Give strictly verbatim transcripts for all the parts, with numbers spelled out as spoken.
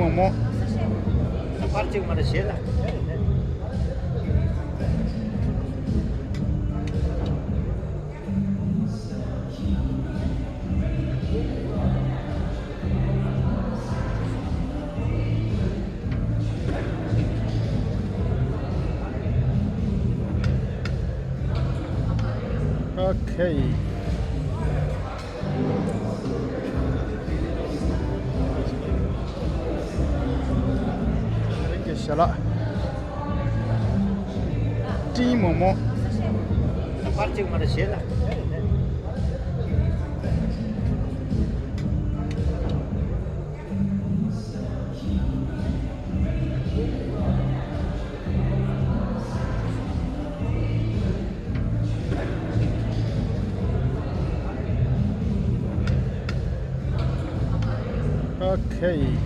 མོ་མོ། ཕར་གཅིག་མ་རེད་ཞེ་ལ། Okay. རིང་གི་ཞལ་ལག་སྤྲིན་མོག་མོག་ཕར་གཅིག་མ་རེད་ཞེ་ལ། Okay.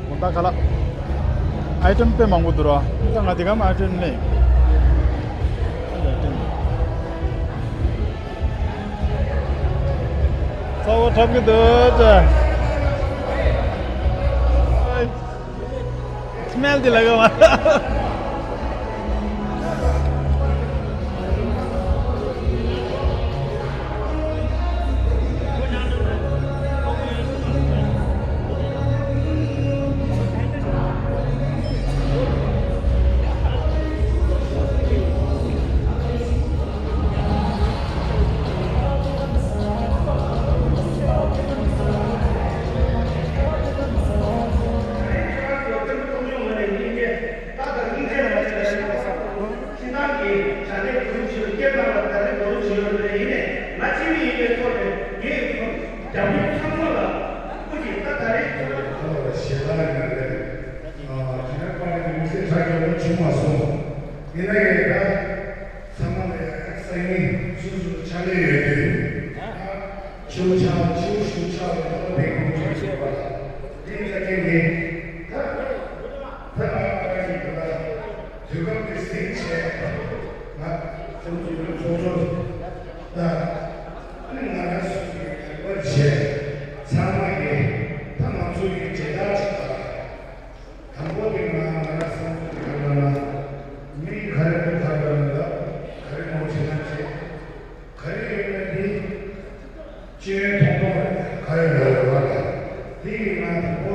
འོ་ད་ག་ལ། ཨའི་ཊེམ་དཔེ་མང་པོ་འདུག་ར། ད་ང་དེ་ག་མ་ཨའི་ཊེམ་མེད། རྩ་བ་འཁྲབ་ཀྱི་འདུག་ཅེ། སྨན་དེ་ལ་ག་མ། ཁྱེད་རང་གིས་ད་ལྟའི་བོད་ཕྱི་ལ་སྐད་བཏང་བ་ད་རེས་མང་ཆེ་བ་ཡོད་རེད། ཡིན་ནའི་ང་སྤྱི་མི་ཡིན་པའི་ཐོག་ནས་ངས་རྒྱ་མི་ཚང་མ་ལ་སྐུ་མཁྱེན་ད་ད་རེས་ཁྱེད་རང་ཁོ་ལ་ཞེ་དྲག་ཡོད་རེད། ཨ་ཁྱེད་རང་པ་ནས་མི་ཚེ་ཁྲག་རྒྱུག་པོ་བྱུང་མ་སོང་། ཡིན་ན་ཡང་ད་ཚང་མ་ལ་སང་ཉིན་སོ་སོ་ཕྱག་ལས་ཡོད་དུས། ཆུ་ཆག་ཆུ་ཤུགས་ཆག་ལ་ད་ལྟ་བེད་སྤྱོད་བྱེད་པ་འདི་ལ་བརྟེན་ནས་ད་ད་ང་ཨ་ར་གི་ད་དུས་སྐབས་དེ་ཟིན་བྱས་ང་ཚོ་ཚོགས་གཙོ་ད་ཨ་ནི་ང་རང་སོ་སོའི་ལས་ཀ་བྱས་ཚང་མ་གིས་ད་ང་ཚོ་གི་མཇལ་དར་ཅིག་དང་། དང་པོ་དེ་ང་ང་རང་བསམ་ཚུལ་ག་རེ་ལབ་ན། མི་ག་རེ་འདུག་ག་རེ་ལབ་ན་ག་རེ་ངོ་ཤེས་ན་བྱེད། ག་རེ་ཡོད་ན་དེ་སྤྱི་ཡོངས་ཐོག་ཐོག་ག་རེ་ལབ་ཡོད་པ་ལ། དེ་ཡིན་ན་དང་པོ་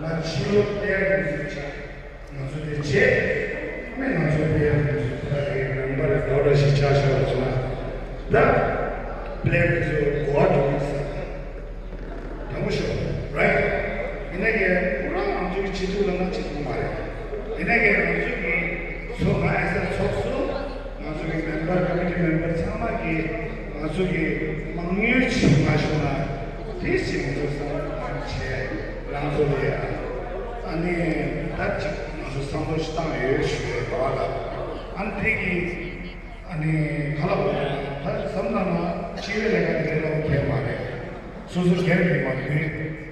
ང་ཕྱི་ལོགས་གཏེར་དུ་བཟོས་བྱ། ང་ཚོ་དེ་བྱེད། མི་ང་ཚོ་གཏེར་དུ་བཟོས་ད་རེས་རང་པར་ཟླ་བ་ཞིག་ཆགས་ཤོར་བ་བྱུང་ན། ད་པླེན་དེ་ཚོ་གོ་བ་འགྲོ་གི་ས། དྲང་པོ་ཤོད། རའིཊ། ཡིན་ན་ཡང་ཁོ་རང་ང་ཚོའི་སྤྱི་ཚོགས་ལ་ང་ཆེ་ཐུབ་མ་རེད། ཡིན་ན་ཡང་ང་ཚོ་གི་ཚོགས་ང་ཨེ་སར་ཚོགས་སུ་ང་ཚོ་གི་མེམ་བར་ཀོ་མི་ཊི་མེམ་བར་ཚང་མ་གིས་ང་ཚོ་གི་མང་ཉུང་ཅིག་མ་ཤོར་ན་དེ་ཞིག་ང་ཚོ་བསམ་བློ་བཏང་བྱས་རང་ཚོ་ལ་ཡ་ཨ་ནི་ད་ཅིག་ང་ཚོ་བསམ་བློ་ཞིག་བཏང་ཡོད་ཞུ་ཡས་རེད་བ་ལ། ཨ་ནི་དེ་གི་ཨ་ནི་ག་ལ་བ་ད་བསམ་བློ་ན་སྤྱི་བའི་ལས་ཀ་དེ་ལས་སླ་པོ་གང་ཡང་མ་རེད། སོ་སོ་སྒེར་གྱི་མ་ཡིན།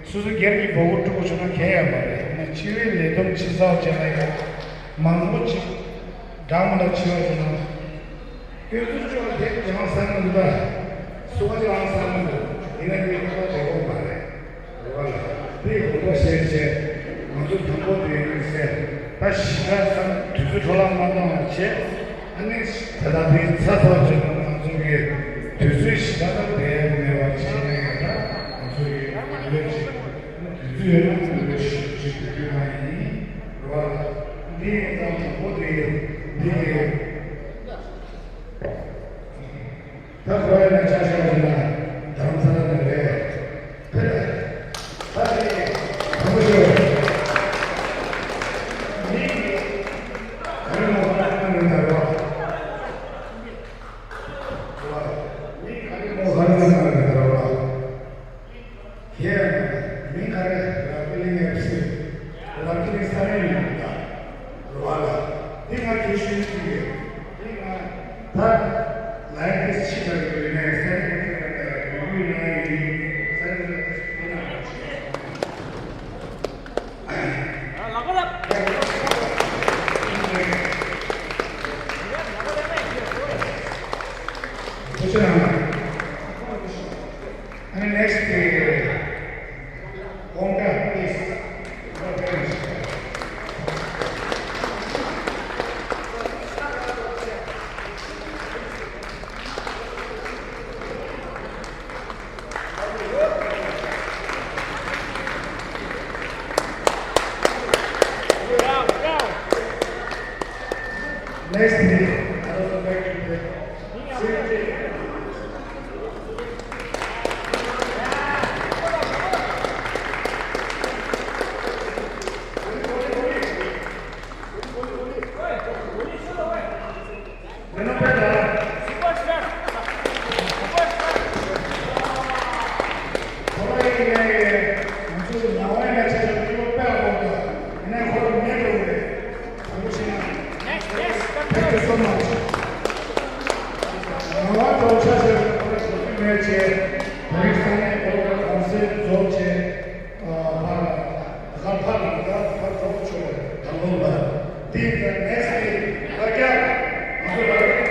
སོ་སོ་སྒེར་གྱི་མགོ་སྐོར་འགྲོ་དགོས་བྱུང་ན་གང་ཡང་མ་རེད། ཡིན་ན་སྤྱི་བའི་ལས་བསྡོམས་ཕྱི་ཚགས་བྱས་ན་ཡང་མང་པོ་ཅིག་འདྲ་མི་འདྲ་ཕྱི་བ་བྱུང་ན། དེ་ཚོ་ཅོག་དེ་ཅང་བསམ་མི་འདུག་སུ་བ་ཅང་བསམ་མི་འདུག་ཡིན་ན་དེ་ཁོ་དེ་དགོས་མ་རེད། རེད་བ་ལ། དེ་ཡི་དགོངས་པ་བཞེས་བྱས་ང་ཚོ་དང་པོ་དེ་ཡིན་ཟེར། ད་གཞི་ཁ་སང་དུས་ཚོད་འཕྲོ་བརླག་མ་གཏོང་བ་བྱས། ཨ་ནི་ད་ལྟ་དེ་ཚ་ཚ་བྱས་ན་ང་ཚོ་གི་དུས་ཚོད་ཞིག་ད་ལྟ་བསྡད་མེད་པ་བྱས་ནས་ད་ང་ཚོ་གི་ལས་ཀྱི་དུས་ཚོད་ཡོད་ན་ང་ཚོ་ཞིག་ཅིག་དུས་ཚོད་ཡང་ཡིན་རེད་བ། འདི་ཡིན་ཙང་དང་པོ་དེ་འདི་གི་ད་ཁོ་ཡ་ནས་ཆ་ཤས་ཡིན་ན་དྷ་རམ་ས་ལ་ནས་རེད། ཕེ་ད་དེ་དང་པོ་ཞུ། མི་ག་རེ་མོ་ག་རེ་གནང་གི་འདུག་རོ། མི་ག་རེ་མོ་ག་རེ་གནང་གི་འདུག་རོ། ཁྱེད་མི་ག་རེ་ར་པི་ལིང་ཨེབ་སི་ར་པི་ལིང་ས་རེ་ཡིན་ད་རོ་བ་ལ། དེ་ང་ཁྱེད་ཤུལ་ཅིག་ཡོད། དེ་ང་ད་ལའི་ཏིས་ཕྱི་དར་གི་ཡོད་ནས་ Next thing, I also like to play. Thank you so much. ང་ཚོ་ཆ་ཤས་ཁོ་རང་ཚོ་མེད་ཆེ། ད་རིང་ས་གནས་ཁོ་རང་གོང་སེ་རྫོགས་ཆེ། ཨ་ཕར་ལ་ཕར་ལ་ཕར་རྫོགས་ཆོག་རེད། ད་ལོ་ལ་དེ་ད་next day ད་རྒྱ་ང་ཚོ་ར་རེད།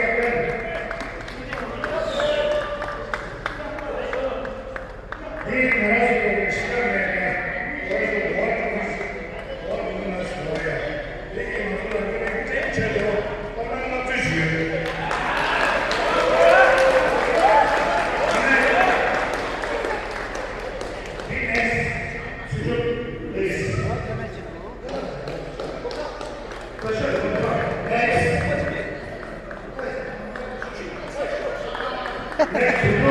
དེ་ང་རང་ཚོ་ཕྱི་ལ་མེད་ན་ང་ཚོ་ཝར་ཀི་ནས་ཝར་ཀི་ནས་ཟེར་བ་ཡ། དེ་གི་ང་ཚོ་ལ་དེ་ནས་ཅེན་ཇི་བྱས་ཏེ་ཁོ་ན་ང་ཚོས་ཞུས་ཡོད། དེ་ནས་ཚུར་ལས། Next.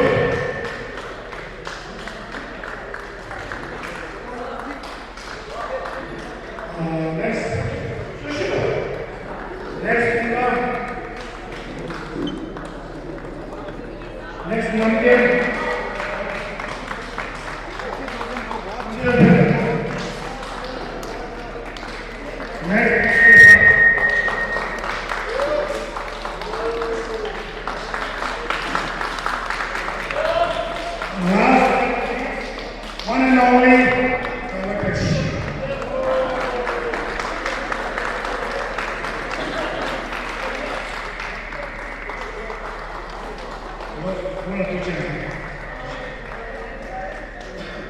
Uh, next. Next. Next. One and only, uh, Rakesh.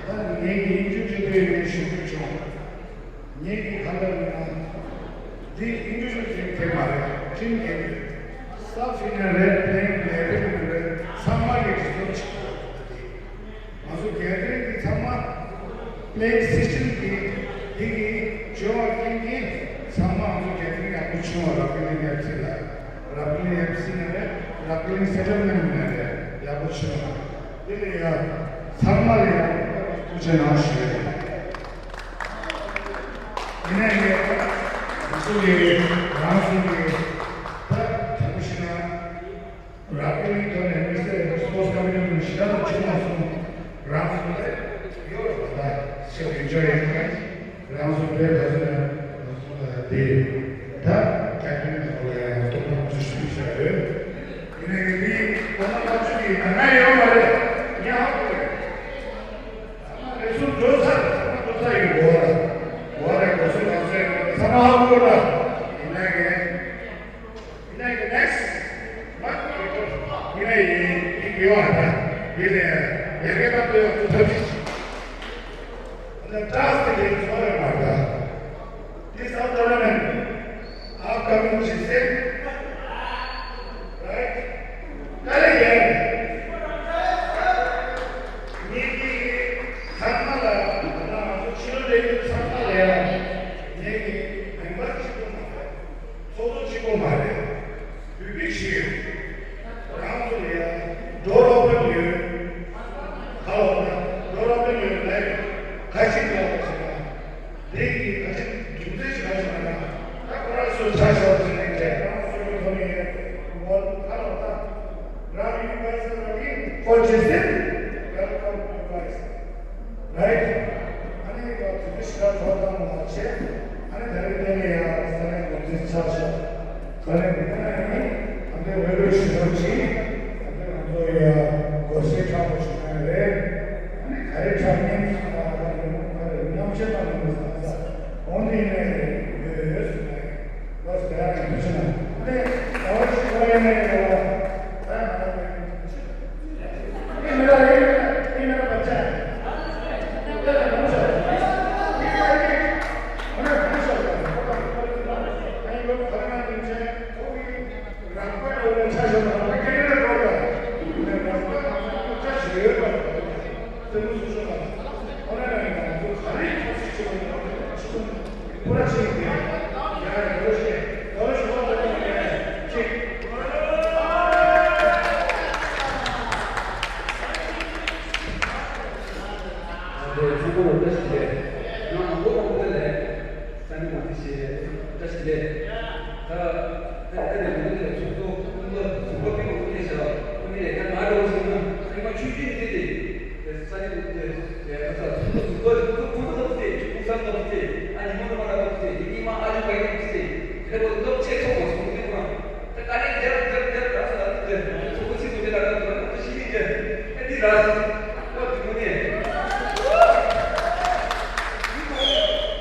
ད་ངས་ཡིན་རྒྱུ་ཅི་ཐུབ་ཡིན་ཞུ་རྒྱུ་བྱུང་། ངས་ཀྱི་གང་ལྟར་ཡིན་ན། འདི་ཨིན་ཇི་ཞིག་དེ་མ་རེད། ཅིན་གྱི་རེད། སབ་ཧྥི་ནན་རེད། པི་ལེན་ལེ་ཏིན་རེད། ཚང་མ་གི་རིག་སྟོབས་ཆེ་བ་རེད། ང་ཚོ་རྒྱལ་ཕྲན་འདི་ཚང་མ་པི་ལེན་སིས་ཊམ་གི་འདི་གི་བྱུང་བ་རྐྱེན་གྱིས་ཚང་མ་ང་ཚོ་རྒྱལ་ཕྲན་ཡག་པོ་བྱུང་བ་ར་པི་ལེན་ཡབ་སི་ལ་ར་པི་ལེན་ཡབ་སི་ན་རེད། ར་པི་ལེན་སེ་ཊལ་མེན་ཊ་ན་རེད། ཡག་པོ་བྱུང་བ་འདི་ལ་ཡ་ཚང་མ་ལ་ཡ་ཐུགས་རྗེ་གནང་ཞུ་ཡ་རེད། ཡིན་ན་ཡང་ང་ཚོ་ལས་རང་སོ་ལས་ད་དྲང་པོ་བཤད་ན་ར་པི་ལེན་ཐོག་ནས་མི་སེར་སི་པོར་ཊི་ཀོ་མི་ཊི་ནང་ཞེ་དྲག་ཏུ་བྱུང་མ་སོང་། རང་སོ་ལས་ཡོད་རེད་པ། ད་ཤེས་ཡོན་ཅོ་ཡིན་ཁ་རང་སོ་པའི་ད་སོ་ན་དེ་ད་རྒྱ་ཁྱོན་ནས་ཁོ་ལ་ཡང་སྟོབས་ཐོག་ཚུལ་ཞུས་བཞག་ཡོད། ཡིན་ན་ཡང་དེ་ཁོ་ན་ཁ་ཆུ་གི་ད་ང་ཡོད་མ་རེད། ངས་ཧ་གོ་རེད། རེ་ཟུང་འགྲོ་ཚར། ཚང་མ་འགྲོ་ཚར་ཡོད་གོ་ར། གོ་ར་འགྲོ་ཚུལ་ག་ཚོད་ཡོད་ཚང་མ་ཧ་གོ་ར། ཡིན་ན་ཡང་ཡིན་ན་ཡང་next མ་ཡིན་ན་ཡིན་ཡིན་གི་ཡོད་ཨ། ད་ཡིན་ན་ཡང་ཡ་གི་ད་འགྲོ་ཡག་ཚོ་ཐབས་ཤིག་ད་ཏྲས་ཏི་གི་ཚོ་རེ་མ་ད། This our tournament, upcoming G seven, right? Correct, yeah. ངེད་ཀྱི་ཚང་མ་ལ་ང་ཚོ་ཕྱི་ལོགས་ལས་ཡུལ་ཚང་མ་ལ་ཡང་ངེད་ཀྱི་མེམ་བར་གཅིག་པོ་མ་རེད། ཚོགས་གཙོ་གཅིག་པོ་མ་རེད། བོད་པའི་ཆེད་ཡོད། རང་ཚོ་ལ་ཡང་ཌོར་ཨོ་པན་ཡོད། ཧ་ལོ་ན་ཌོར་ཨོ་པན་ཡོད་ལ་ཁ་ཆེ་ཡོད་པ་ཞིག་ན། དེ་ཡི་ཁ་ཆེ་རྒྱུ་མཚན་ཞིག་ག་ཞིག་ན། ད་ཁོ་རང་ཚོའི་ཆ་ཤས་ཅིག་ནས་དེ་རང་ཚོའི་ཐོག་ནས་ངོ་ཧ་ལོ་ད་རང་ཡུལ་པ་ས་ན་ནི་ཁོ་ཇེ་སེ་welcome you guys. Right? ཨ་ནི་ང་ཚོ་དེ་ཞིག་ལ་ཐོག་དང་མ་བྱས། ཨ་ནི་ད་རེས་དེ་ནས་ཡང་ས་གནས་འགོ་འཛིན་ཆགས་ཤག་ས་གནས་འགོ་འཛིན་ཨ་ནི་ཨ་འདྲའི་འོས་བསྡུ་ཞུ་ཐབས་ཀྱིས་ཨ་འདྲའི་ང་ཚོ་ཡང་དགོས་སེལ་དྲག་པོ་བྱུང་ཡོད་རེད། ཨ་ནི་ག་རེ་དྲག་སྙན་ཞིག་ཨ་ནི་ཨ་རེ་རྣམ་དཔྱོད་དང་མི་འདུག་ས་ས་འོང་དུས་ནས་ཡོད་ཡོད་ཟེར་ནས་ལོ་ཟེར་ཡ་རེད་འདུག་ཕྱི་ན་ཨ་ནི་ཟླ་བ་ཞིག་འགོར་ཡ་ནས་ཡོད་ལ་ད་ང་རང་ཡོད། ཨ་ཉི་མ་ནུ་མ་ལ་ཏོག་ཙེ་ཡིན་ཉི་མ་ཨ་ལུ་བའི་ཏོག་ཙེ་ཁེ་པོ་ཏོག་ཙེ་ཐོག་གོ་སོང་ཏེ་ཁོ་ད་ཀ་ལེ་རྒྱབ་རྒྱབ་རྒྱབ་ར་ས་ལ་ཏོག་ཙེ་ཐོག་གོ་ཚིག་གོ་ཏེ་ལ་ཏོག་ཙེ་ཤི་ནི་རྒྱབ་ཨ་ཏི་ར་ས་ཏོག་ཙེ་གོ་ནི་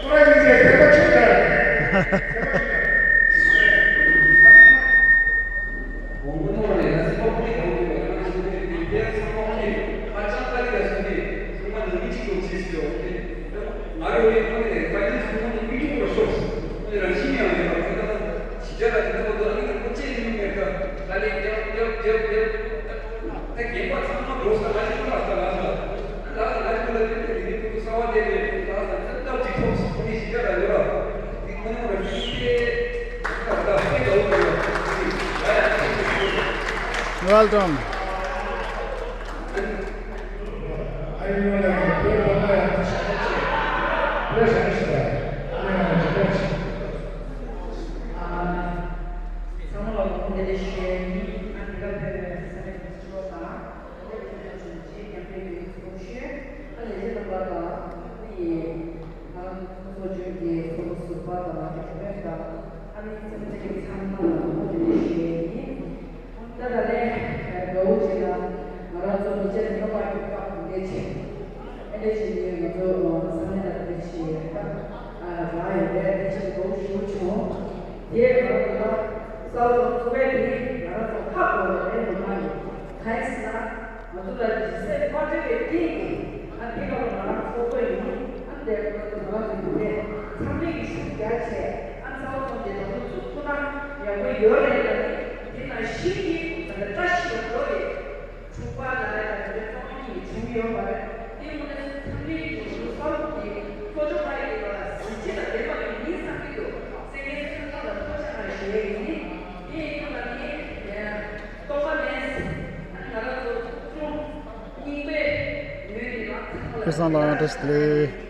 ཏུ་ར་ཡིན་ཟེར་ཟེར་བ་ཆོད་ཀྱང་Well done. ད་ད་ལན་དགའ་བོ་ཅིག་ལ་ང་རང་ཚོ་མི་ཆེན་སློབ་མ་གི་སྐབས་དེ་ཆེ་ཨེ་འདྲ་ཅིག་ནས་ང་ཚོ་ས་གནས་ལ་དེ་ཆེ་ད་རག་ཡོད་རེད། དེ་ཆེ་དགའ་བོ་ཞེ་པོ་བྱུང་། དེ་ང་རང་ཚོ་ད་གསར་བ་ཚོགས་པའི་དེ་ང་རང་ཚོ་ཁག་པོ་རེད་མི་མང་གི་གང་ཡིན་ཟེར་ན། ང་ཚོ་ལ་ཇི་སྲིད་མ་འབྲེལ་བའི་རྐྱེན་གྱིས་ཨ་དེ་ག་ལ་ང་རང་ཚོགས་པ་ཡིན། ཨ་འདས་པོ་ང་ཚོ་ཡིན་པས་ཚང་མས་ཀྱི་ཤུགས་རྒྱག་བྱས་ཨ་ཚ་བ་ཚོ་འདི་ད་དུང་ཚུགས་ཐུབ་ན་ཡག་པོ་ཡོད་རེད་ལ་ནི་དེ་ནང་བཞིན་གྱི་ད་ལྟ་བཀྲ་ཤིས་པ་ལོ་རེ་དྲུག་པ་ལ་རེད་ད་དེ་ཚོ་གཉིས་ཀྱི་བྱུང་ཡོད་པ་རེད། དེ་དངོས་གནས་ཚང་མས་ཀྱི་ཞུ་ས་ལུགས་ཀྱི་ཚོགས་ཆུང་ཁ་ཡི་ལ་གཟི་བརྗིད་ལ་བདེན་པ་ཡིན་ཡིན་བསམ་གྱི་འདུག་སེང་གེ་སེང་གེ་ལ་ཐུགས་རྗེ་གནང་ཞུ་ཡས་ཡིན། དེ་ཡིན་ན་ནི། ཁྱེད་ཚང་ལ་བཀྲ་ཤིས་བདེ་ལེགས།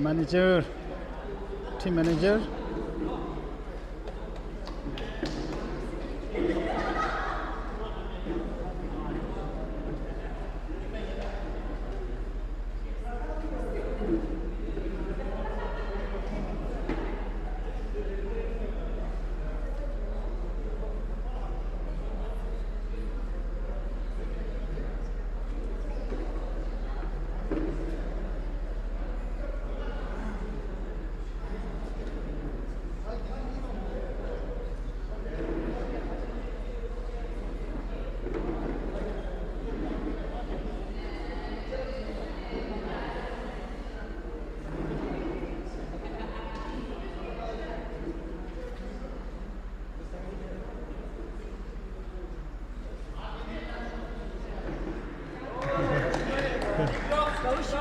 Manager, team manager.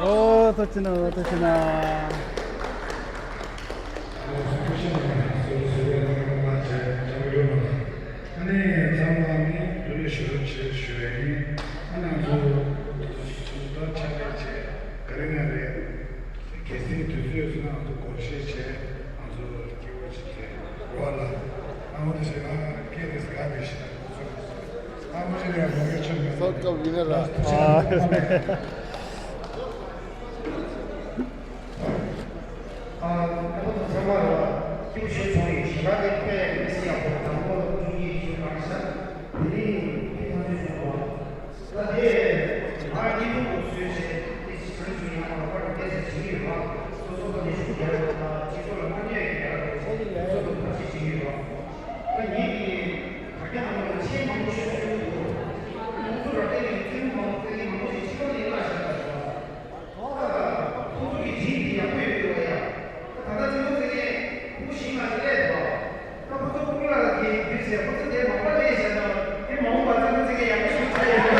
ཨོ་ཐུགས་རྗེ་གནང་། ཐུགས་རྗེ་གནང་། ཨ་ནི་ཚང་མ་ནི་ལོ་ལོ་ཞུ་རོགས་བྱེད་ཞུ་ཡ་ཡིན། ཨ་ནང་ཚོ་ད་ཕྱག་ལས་བྱས་ག་རེ་ན་རེད། གལ་སྲིད་དུས་ཚོད་ཡོད་ན་ང་ཚོ་སྒོར་གཞས་བྱས་ང་ཚོ་སྐྱིད་པོ་ཞིག་བྱས་རོགས་ལ། ཨ་ངོ་དེ་བྱས་ན་སྐད་དེ་དགའ་བའི་ཞིག་ད་ཁོ་ཚོ་ཨ་ངོ་ཞིག་ཡང་ངོ་སྐད་ཆོད་མེད། སོགས་སྐབས་ཡིན་ན་ར། ཨ་ཨ་ཁོ་ཚོ་ཚང་མ་རོགས་སྐྱིད་པོ་ཞིག་བྱུང་ཡིན། ཞིང་ཁ་དེ་དཔེ་མི་སྲིད་ཡག་པོ་དང་པོ་ལ་ཁོ་ཚོ་གཉིས་ཞིག་མ་ཤར་དེ་རིང་དེ་ཁོ་ཚོས་བྱུང་བ། ད་དེ་ང་གཉིས་ཐུག་ཏུ་བཟོས་བྱས་དེ་གང་བྱུང་ཡང་མ་པར་དེ་ཚེ་བྱེད་ཀྱི་ཡོད་པ་སོ་སོ་ལ་ནས་ཤུགས་རྒྱག་ཡོད་པ་སྤྱི་ཚོགས་ལ་མ་ཉེས་ཡོད་ཡག་ལ་སོ་སོ་ལ་ཐབས་ཤེས་བྱེད་ཀྱི་ཡོད་པ། ད་ངེད་ཀྱིས་དྲ་རྒྱ་ནང་ལ་ཆེས་མང་པོ་ཤོད་ཤོད་ཀྱི་འདུག་ཁོང་ཚོ་ལ་བརྟེན་ནས་བཙན་མང་བཙན་མང་པོ་ཞིག་ཕྱི་ལོགས་ནས་བླངས་བཞག་པ་རེད་པ། ཁོང་ཚོ་གི་དྲིན་དེ་ཡག་པོ་ཡོད་འདུག་ཡ། ད་ལྟ་ཚིག་ཐོ་ཚིག་ངན་ཕྲུ་གུ་ཞིག་ང་ཞིག་སླེབས་འདུག་ད་ཁོ་ཚོ་ཕྲུ་གུ་ལ་དེ་འདུས་བྱས་ཁོ་ཚོ་དེ་མ་པ་ལས་བྱས་ན་དེ་མ་འོངས་པ་ཚིག་ཐོ་ཚིག་ངན་ཡག་པོ་ཞིག་ཆགས་ཡོད་འདུག་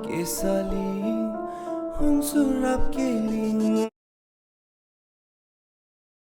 ཀེ་ས་ལི། ཧུན་སུར་རབ་ཀེ་ལི།